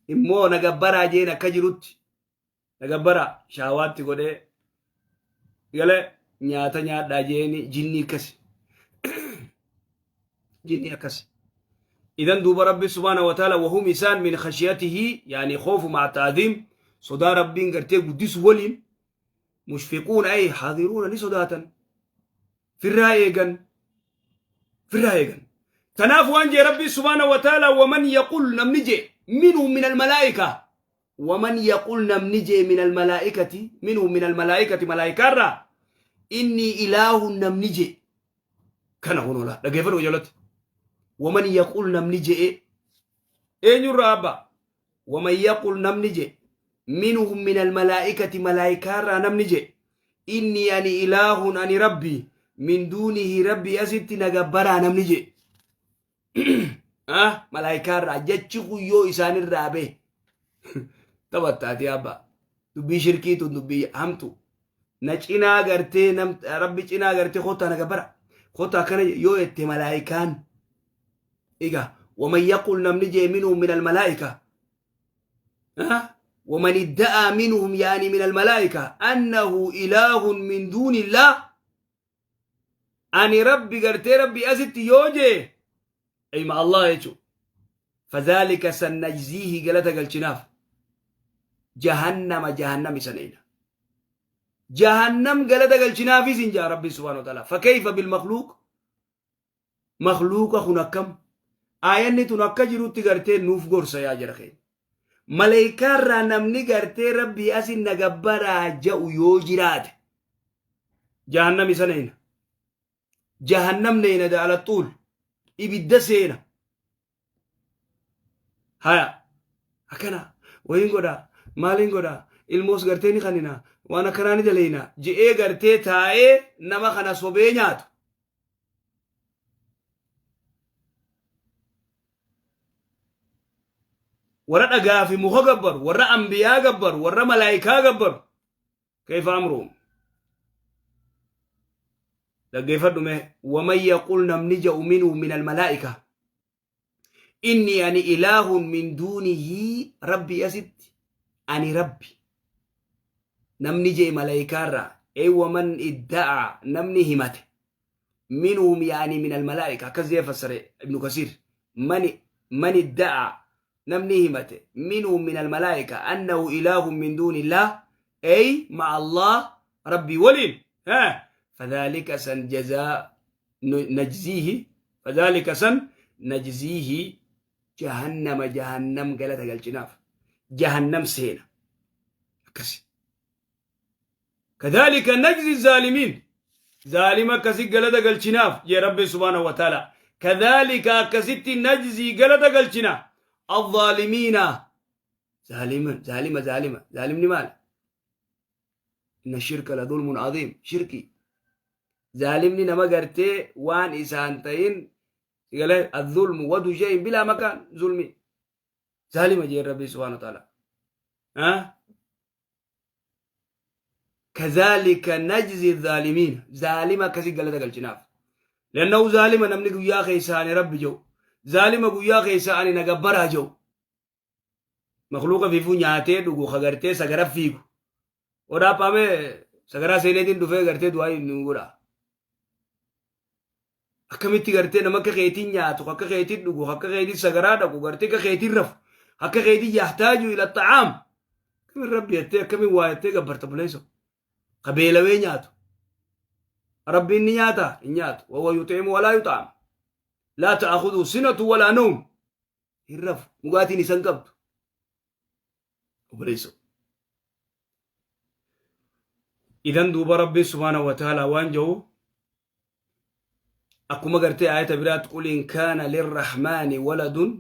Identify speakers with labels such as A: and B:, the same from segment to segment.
A: Immoo na gabbaraa jeen akka jirutti na gabbaraa shaawaatti godhee galee nyaata nyaadhaa jeeni jinnii akkasi. Jinni akkasi. Idan duuba Rabbi subhaanahu wa ta'ala wahum isaan min khashiyatihi yaani khoofu ma'a ta'ziim sodaa Rabbiin gartee guddisu waliin mushfiquun ay haadiruuna ni sodaatan firraa eegan firraa eegan tanaaf waan jee rabbii subhaana wa ta'ala waman yaqul namni jee minhum min almalaa'ika waman yaqul namni jee min almalaa'ikati minhum min almalaa'ikati malaa'ikaarraa innii ilaahun namni jee kana kunola dhageeffadhu jalatti waman yaqul namni jee eenyurraa abba Waman yaqul namni je minhum min almalaa'ikati malaayikaarraa namni je innii ani ilaahun ani rabbi min duunihi rabbii asitti na gabbaraa namni je ah malaayikaarraa jechi kun yoo isaanirraa bahe taphattaati abba dubbii shirkii tun dubbii hamtu na cinaa gartee nam rabbi cinaa gartee kottaa na gabbara kottaa akkana yoo jette malaayikaan Egaa waman yaqul namni jee minhum min almalaa'ika waman idda'aa minhum yaani min almalaa'ika annahu ilaahun min duunillah ani rabbi gartee rabbi asitti yoo jee ay ma Allah jechu fadhaalika san najziihi galata galchinaaf jahannama jahannam isa neyna jahannam galata galchinaafis hin jaa rabbi subhaanahu wa ta'ala fakayfa bilmakhluuq Makhluuqa kun akkam? Aayanni tun akka jirutti gartee nuuf gorsa yaa jara keenya. Maleeykaarraa namni gartee Rabbii asin na gabbaraa ja'u yoo jiraate jahannam isa neyna. Jahannam neyna da'alaxuul ibidda seena. Haya akkana wayiin godhaa maaliin godhaa ilmoos gartee ni kanina waan akkanaa ni daleeyna je'ee gartee taa'ee nama kana sobee nyaatu. Warra dhagaa fi muka gabbaru, warra ambiyaa gabbaru, warra malaayikaa gabbaru. Kayfa amruhum? Dhaggeeffadhu mee waman yaqul namni ja'u minhu min almalaa'ika inni ani ilaahun min duunihi rabbii asitti ani rabbi namni je'e malaayikaarraa ey waman idda'a namni himate minhum yaani min almalaa'ika akkas jee fassare ibnu kasiir mani man idda'a namni himate minhum min almalaa'ika annahu ilaahun min duunillah ey ma'a allah rabbii waliin fadhaalika san jazaa najziihi fadhaalika san najziihi jahannama jahannam galata galchinaaf jahannam seena akkasi kadhaalika najzi zaalimiin zaalima akkasi galata galchinaaf jee rabbi subhaanahu wa ta'ala kadhaalika akkasitti najzii galata galchina الظالمين ظالما ظالمة ظالمة ظالمني maal inna shirka la dhulmun aziim shirkii zaalimni nama gartee waan isaan ta'in galee adhulmu wadu shay'in bilaa makaan zulmi zaalima jeen rabbii subhaanahu wa ta'ala kazaalika najzi zaalimiin zaalima akkasii galata galchinaaf lannahu zaalima namni guyyaa keessaa ani rabbi jedhu zaalima guyyaa keessaa ani na gabbaraa jedhu Makluuqa fiifuu nyaatee dhugu ka gartee sagara fiigu. Odaa paamee sagaraa seeneetiin dhufee gartee du'aa nu godha. Akkamitti gartee nama akka keetiin nyaatu, akka keetiin dhugu, akka keetiin sagaraa dhaqu, gartee akka keetiin rafu, akka keetiin yahtaaju ila xa'aam. Akkamiin rabbi jettee akkamiin waa jettee gabbarta buleessa. Ka beelawee nyaatu. Rabbiin ni nyaata hin nyaatu. Wahuwa yuxiimu walaa yuxaam. Laa ta'akhudhu sinatu walaa nawm. Hin rafu dhugaatiin isan qabdu obboleessoo idan duuba rabbiin subhaanahu wa ta'aalaa waan jedhu akkuma gartee aayata biraatti qul in kaana lirrahmaani waladun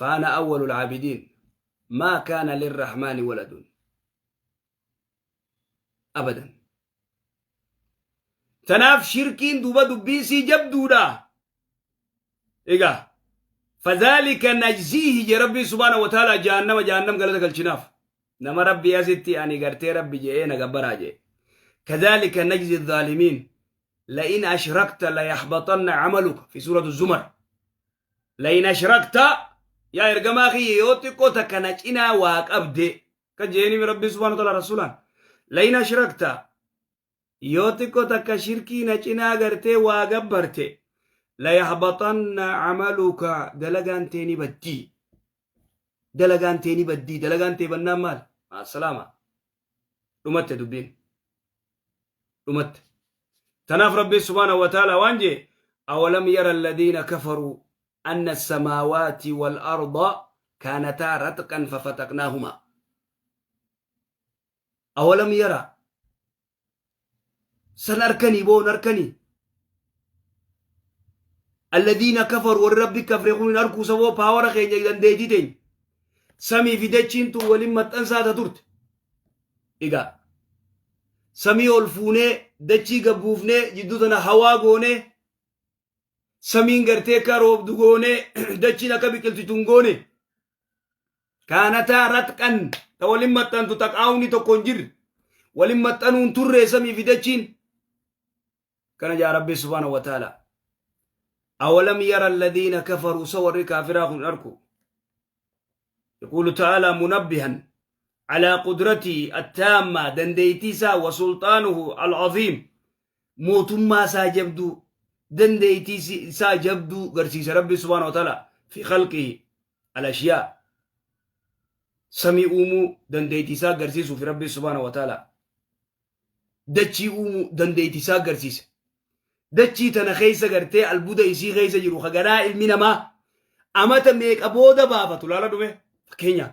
A: faana awwalul caabidiin maa kaana lirrahmaani waladun abadan tanaaf shirkiin duuba dubbiin sii jabduudha egaa fadhaalika najziihi je rabbiin subhaana wa ta'ala jahannama jahannam galata galchinaaf nama rabbii asitti ani gartee rabbi je'ee na gabbaraa jee kadhaalika najzi dhaalimiin la'in ashrakta layaxbaxanna camaluka fi suuratu zumar la'in ashrakta Yaa ergamaa kiyya, yoo xiqqoo takka na cinaa waa qabde kan jeeni Rabbi subhaanahu wa ta'ala rasuulaan, لئن أشركت, yoo xiqqoo takka shirkii na cinaa gartee waa gabbarte, ليحبطن عملك, dalagaan tee ni baddii, dalagaan tee ni baddii. Dalagaan tee bannaan maal? Assalaama, dhumatte, dubbiin dhumatte. Tanaaf Rabbi subhaanahu wa ta'ala waan jee: أولم ير الذين كفروا أن السماوات والأرض كانتا رتقا ففتقناهما. أولم ير, san arkanii boon arkanii, الذين كفروا, warri Rabbi kafre kun hin arkuu saboo power keenya, dandeettii teenya, samii fi dachiin tun waliin maxxansaa ta turte? Egaa samii ol fuunee, dachii gabbuufnee, jidduu tana hawaa goonee, samiin gartee akka roobdu goonee, dachiin akka biqilchitu hin goone. كانتا رتقا, ta waliin maxxantu, ta qaawni tokko hin jirre, waliin maxxanuun turre samii fi dachiin. Kana jaa Rabbi subhaanahu wa ta'ala: أولم ير الذين كفروا, sa warri kaafiraa kun arku? يقول تعالى منبها على قدرته التامة, dandeettii isaa, وسلطانه العظيم, mootummaa isaa jabduu, dandeettii isaa jabduu garsiisa Rabbi subhaanahu wa ta'ala, في خلقه الأشياء. Samii uumuu dandeettii isaa agarsiisuuf Rabbi subhaanahu wa ta'ala dachii uumuu dandeettii isaa agarsiise. Dachii tana keessa gartee albuuda isii keessa jiru hagaraa ilmi namaa amata meeqa booda baafatu laala dhume. Fakkeenya,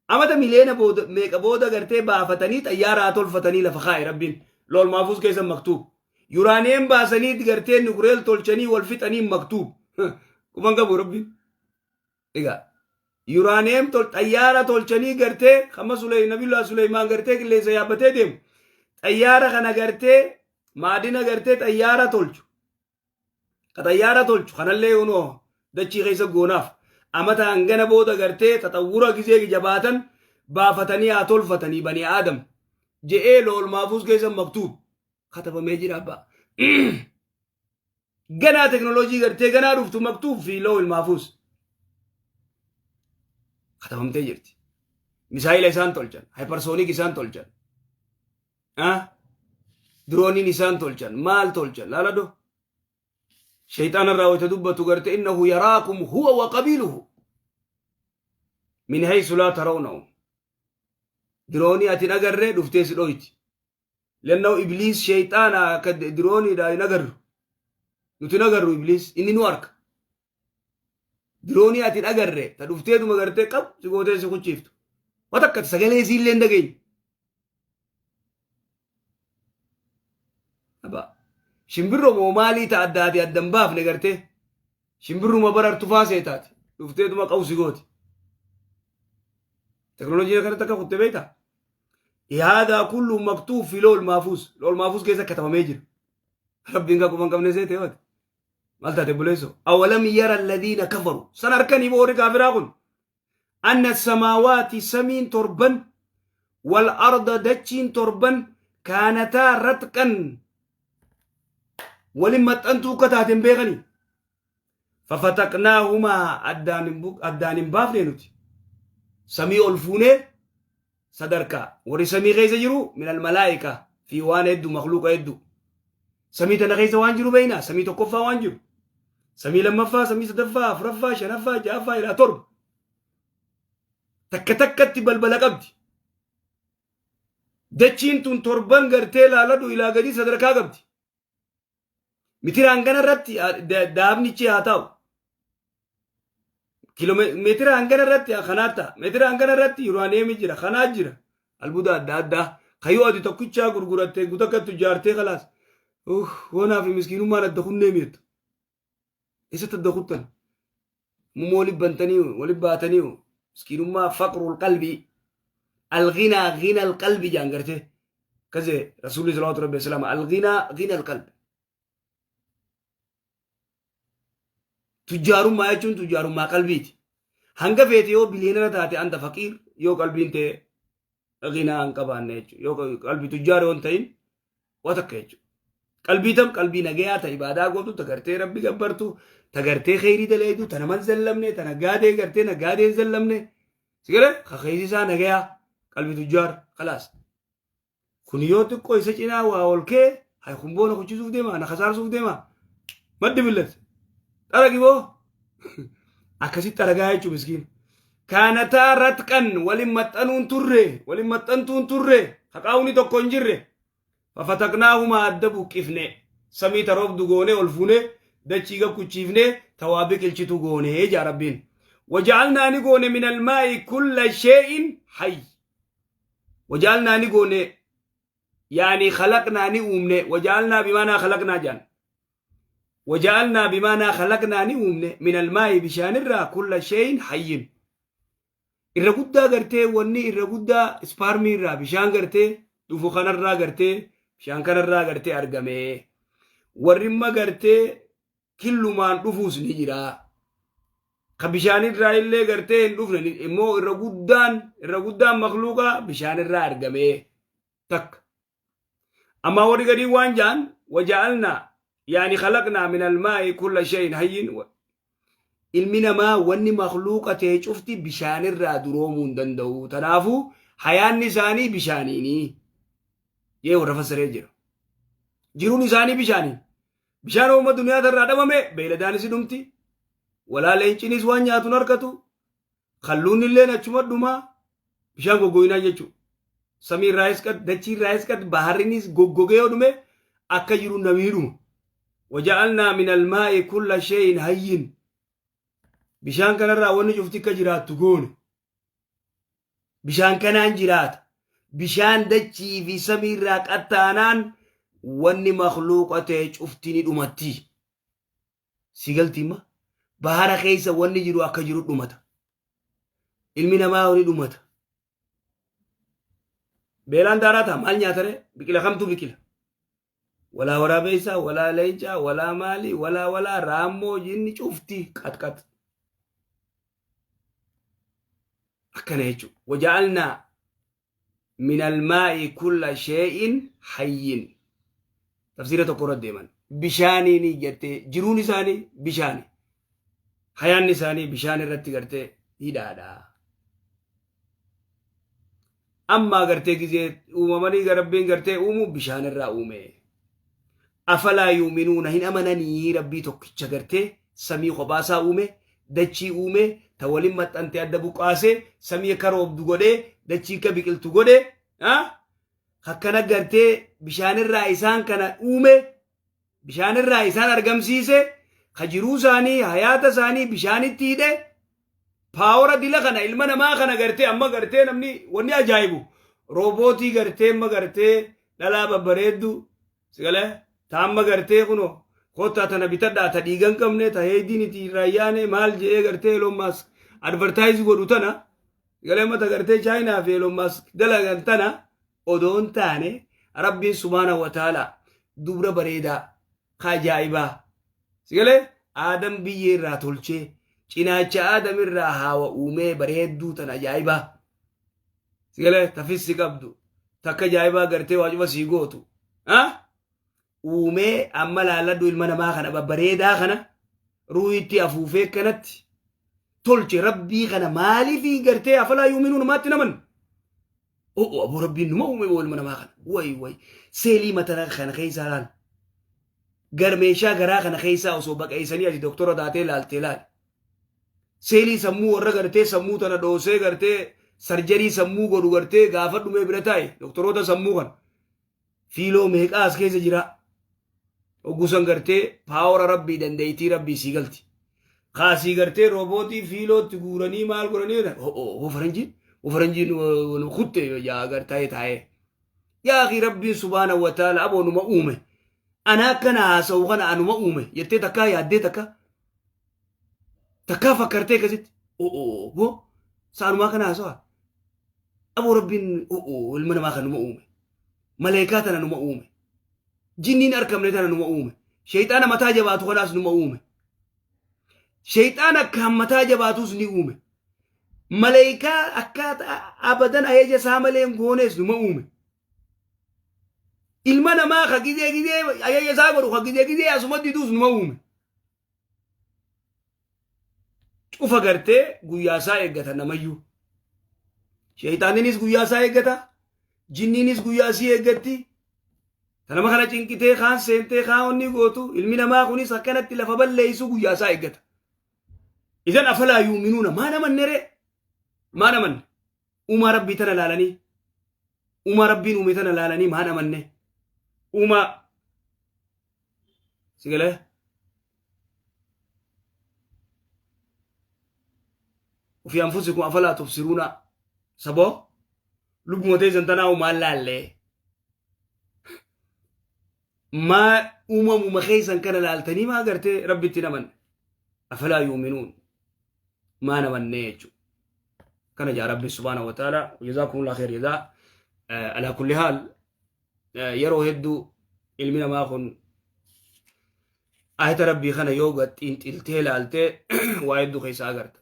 A: amata miliyoona booda meeqa booda gartee baafatanii, xayyaaraa tolfatanii lafa kaa'e Rabbiin lawhul mahfuuz keessa maktuub. Uranium baasanii gartee nuclear tolchanii wal fixanii maktuub quban qabu Rabbiin. Egaa uranium tol xayyaara tolchanii gartee kama Suley Nabiyullah Suleymaan gartee qilleensa yaabbatee deemu, xayyaara kana gartee maadina gartee xayyaara tolchu, ka xayyaara tolchu kanallee unoo dachii keessa goonaaf amata hangana booda gartee taxawwura gizee jabaatan baafatanii haa tolfatanii bani Aadam je'ee lawhul mahfuuz keessa maktuub katabamee jira. Abbaa ganaa teknooloojii gartee ganaa dhuftu maktuub fi lawhul mahfuuz katabamtee jirti. Misaayila isaan tolchan, hypersonic isaan tolchan, dirooniin isaan tolchan, maal tolchan laaladho. Shayxaana irraa wayta dubbatu garte: إنه يراكم هو وقبيله من حيث لا ترونهم. Diroonii ati hin agarree dhuftee si dhoyti. Lanna'u Ibliis shayxaana akka dirooniidha hin agarru. Nuti hin agarru Ibliis, inni nu arka. Diroonii ati hin agarre ta dhufteetuma gartee qabu si gootee si kuchiiftu. Waan takka sagalee isiillee hin dhageenye. Abbaa. Shimbirroo moo maalii ta'a addaati addan baafne gartee. Shimbirruma barartu faasee taate. Dhufteetuma qabu si gooti. Teknooloojiin akkanatti akka kutte beektaa? هذا كله مكتوب في لوح المحفوظ. لوح المحفوظ keessa katabamee jira. Rabbiin kan quban qabne seete yooti. Maal taate buleesso? أولم ير الذين كفروا, san arkanii warri kaafiraa kun, أن السماوات, samiin torban, والأرض, dachiin torban, كانتا رتقا, walin maxxantuu akka taateen beekanii? ففتقناهما, addaan hin baafne nuti. Samii ol fuunee sadarkaa warri samii keessa jiru من الملائكة fi waan hedduu, makluuqa hedduu samii tana keessa waan jiru beeyna. Samii tokkoffaa waan jiru, samii lammaffaa, samii sadaffaa, afuraffaa, shanaffaa, ja'affaa, ilaa torba, takka takkatti balbala qabdi. Dachiin tun torban gartee laaladhu ilaa gadii sadarkaa qabdi. Mitira hangana irratti daabnichi haa ta'u, meetira hangana irratti kanaa ta'a, meetira hangana irratti uranium jira, kanaa jira, albuuda adda addaa kayyoo ati tokkichaa gurgurattee gutakkattu ijaartee kalaas hoonaa fi miskiinummaan adda kunnee mi'ettu. Eessatti adda kuttan? Mummoo walitti bantanii walitti baatanii miskiinummaa, فقر القلب. الغنى غنى القلب jaan gartee kaze Rasuulli salawaatu rabbi wasalaam: الغنى غنى القلب. Tujjaarummaa jechuun tujjaarummaa qalbiiti. Hanga feete yoo biliyeenara taate أنت فقير yoo qalbiin ta'e ghinaa hin qabaanne jechuudha. Yoo qalbii tujjaara yoo hin ta'in waa takka jechuudha. Qalbii tam qalbii nagayaa ta ibaadaa gootu, ta gartee Rabbi gabbartu, ta gartee kheyrii daleeydu, ta naman zallamne, ta naggaadee gartee naggaadee hin zallamne. Si galee ka keeysi isaa nagayaa qalbii tujjaar khalaas. Kun yoo xiqqoo isa cinaa waa ol kee hay kun boona kuchisuuf deema na kasaarsuuf deema. Maddi billat. Xaragi boo. Akkasitti xaragaa jechuun miskiin. Kaanataa ratqan waliin maxxanuun turre waliin maxxantuun turre haqaawni tokko hin jirre. Fafataqnaahumaa adda buqqifne samii ta roobdu goone ol fuune dachii gakkuchiifne ta waa biqilchitu goone jaa Rabbiin. Waja'alnaa ni goone min almaa'i kulla shee'in hayy. Waja'alnaa ni goone yaani khalaqnaa ni uumne waja'alnaa bimaanaa khalaqnaa jaan. Waja'alnaa bimaanaa khalaqnaa ni uumne min almaa'i bishaanirraa kulla shee'in hayyin. Irra guddaa gartee wanni irra guddaa ispaarmii irraa bishaan gartee dhufu kanarraa gartee bishaan kanarraa gartee argame. Warri imma gartee killumaan dhufuus ni jira. Ka bishaan irraa illee gartee hin dhufne immoo irra guddaan makluuqa bishaan irraa argame takka. Amma warri gadii waan jaan waja'alnaa yaani khalaqnaa min almaa'i kulla shay'in hayyin. Ilmi namaa wanni makluuqa ta'e cufti bishaanirraa duroomuu hin danda'u. Tanaafuu hayaanni isaanii bishaaniini. Jee warra fassaree jira. Jiruun isaanii bishaanii. Bishaan uumama duniyaa irraa dhabame beeyladaanis dhumti. Walaa leencinis waan nyaatu hin argatu. Kalluun illee achuma dhumaa. Bishaan goggoginaa jechuudha. Samii irraayis qad, dachii irraayis qad, baharrinis goggogee yoo dhume akka jiru namni dhuma. Waja'alnaa min almaa'i kulla shay'in hayyin. Bishaan kanarraa wanni cufti akka jiraattu goone. Bishaan kanaan jiraata. Bishaan dachii fi samii irraa qattaanaan wanni makluuqa ta'e cufti ni dhumatti. Si galtiimma? Bahara keessa wanni jiru akka jiru dhumata. Ilmi namaa ni dhumata. Beelaan daaraa ta'a maal nyaatare? Biqila kamtu biqila? Walaa waraabeessaa, walaa leencaa, walaa maalii, walaa walaa raammoo jinni cufti qaxqax. Akkana jechuudha. Waja'alnaa min almaa'i kulla shee'in hayyin. Tafsiira tokko irra deeman. Bishaaniin gartee jiruun isaanii bishaani. Hayaanni isaanii bishaan irratti gartee hidhaadha. Ammaa gartee gizee uumamanii Rabbiin gartee uumu bishaan irraa uume. Afalaa yuuminuuna hin amananii Rabbii tokkicha gartee samii kophaasaa uume, dachii uume, ta waliin maxxante adda buqqaasee, samii akka roobdu godhee, dachii akka biqiltu godhee, akkana gartee bishaanirraa isaan kana uume, bishaanirraa isaan argamsiise, ka jiruu isaanii, hayaata isaanii bishaanitti hidhe, power dila kana ilma namaa kana gartee amma gartee namni wanni ajaa'ibu roobootii gartee amma gartee dhalaa babbareeddu sigalee ta amma gartee kuno kottaa tana bitadhaa, ta dhiiga hin qabne, ta heediin itti irraa yaane maal je'ee gartee Elon Musk advertise godhu tana sigalee amma ta gartee Chaayinaa fi Elon Musk dalagan tana odoo hin taane, Rabbiin subhaanahu wa ta'ala dubra bareedaa ka ajaa'ibaa sigalee Aadam biyyee irraa tolchee, cinaacha Aadam irraa haawa uumee, bareedduu tan ajaa'ibaa sigalee tafissi qabdu takka ajaa'ibaa gartee waa cufa sii gootu uumee, amma laalladhu ilma namaa kana babbareedaa kana ruuhitti afuufee kanatti tolche. Rabbii kana maaliif gartee afalaa yuuminuu namaatti naman? O'o aboo, Rabbiin numa uume boo ilma namaa kana. Way way, seelii mataa kana keessaa laal, gar meeshaa garaa kana keessaa osoo baqeessanii ati doktora taatee laaltee laal, seelii sammuu warra gartee sammuu tana dhoosee gartee surgery sammuu godhu gartee gaafa dhumee bira taa'e doktoroota sammuu kana fiiloo meeqaa as keessa jira. Oggusan gartee power Rabbii, dandeettii Rabbii sii galti. Kaasii gartee roobootii fiilootti guuranii maal godhanii hoo faranjiin kutte yaa gartaa'ee taa'ee. Yaa akhi, Rabbiin subhaana wa ta'ala aboo numa uume. Ana akkana haasa'u kana anuma uume jettee takkaa yaaddee, takka takkaa fakkartee akkasitti boo saanumaa kana haasawa. Aboo Rabbiin ilma namaa kan numa uume. Maleekaa tana numa uume. Jinniin arkamne tana numa uume. Sheeyxaana mataa jabaatu kanaas numa uume. Sheeyxaan akkaan mataa jabaatus ni uume. Maleekaa akkaataa abadan ajaja isaa malee hin goonees numa uume. Ilma namaa ka gizee gizee ajaja isaa godhu ka gizee gizee asuma diduus numa uume. Cufa gartee guyyaa isaa eeggata namayyuu. Sheeyxaaninis guyyaa isaa eeggata. Jinniinis guyyaa isii eeggatti. Ta nama kana cinqitee kaan seentee kaan onni gootu ilmi namaa kunis akkanatti lafa balleessu guyyaa isaa eeggata. Idan afalaa yuuminuuna maa namanne ree? Maa namanne? Uumaa rabbii tana laalanii uumaa rabbiin uume tana laalanii maa namanne? Uumaa si galee? Ofii anfusikum afalaa tubsiruuna saboo lubbuma teessan tanaa uumaan laallee maa uumamuma keessan kana laaltanii maa gartee rabbitti namanne afalaa yuuminuun maa namannee jechuudha. Kana jaa rabbi subhaanahu wa ta'ala jazaakumullah khair jazaa alaa kulli haal yeroo hedduu ilmi namaa kun ayata rabbii kana yoo xiinxiltee laaltee waa hedduu keessa agarta.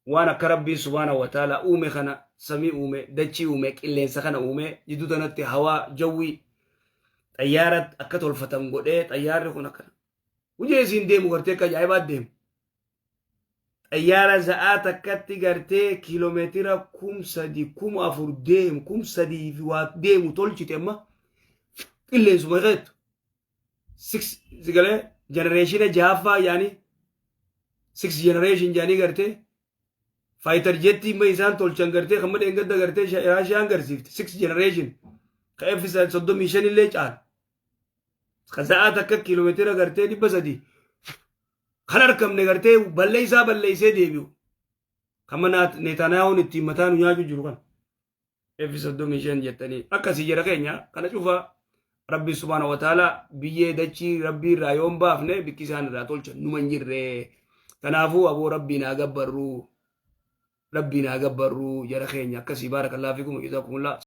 A: Waan akka rabbiin subhaanahu wa ta'ala uume kana samii uume dachii uume qilleensa kana uume jidduu tanatti hawaa jawwii xayyaara akka tolfatan godhee xayyaarri kun akkana. Hujii isiin deemu gartee akka ajaa'ibaa deemu. Xayyaara za'aa takkatti gartee kiiloomeetira 3000 4000 deemu 3000 fi waa deemu tolchite amma qilleensuma keettu. Six sigalee generation jahaffaa yaani six generation jaanii gartee fighter jettii ma isaan tolchan gartee kan madheen gadda gartee Raashiyaan garsiifte six generation ka F 35 illee caala. Ka sa'aa takka kiiloomeetira gartee 300 kan argamne gartee balleessaa balleessee deebi'u. Kan mana Netanyahuun ittiin mataa nu nyaachuu jiru kana. F 35 jettanii akkasii jara keenya kana cufa rabbi subhaana wa ta'ala biyyee dachii rabbii irraa yoon baafne bikki isaan irraa tolchan numa hin jirre. Kanaafuu aboo rabbiin haa gabbarru. Rabbiin haa gabbarru jara keenya akkasii baarakallahu fiikum jazakumullah.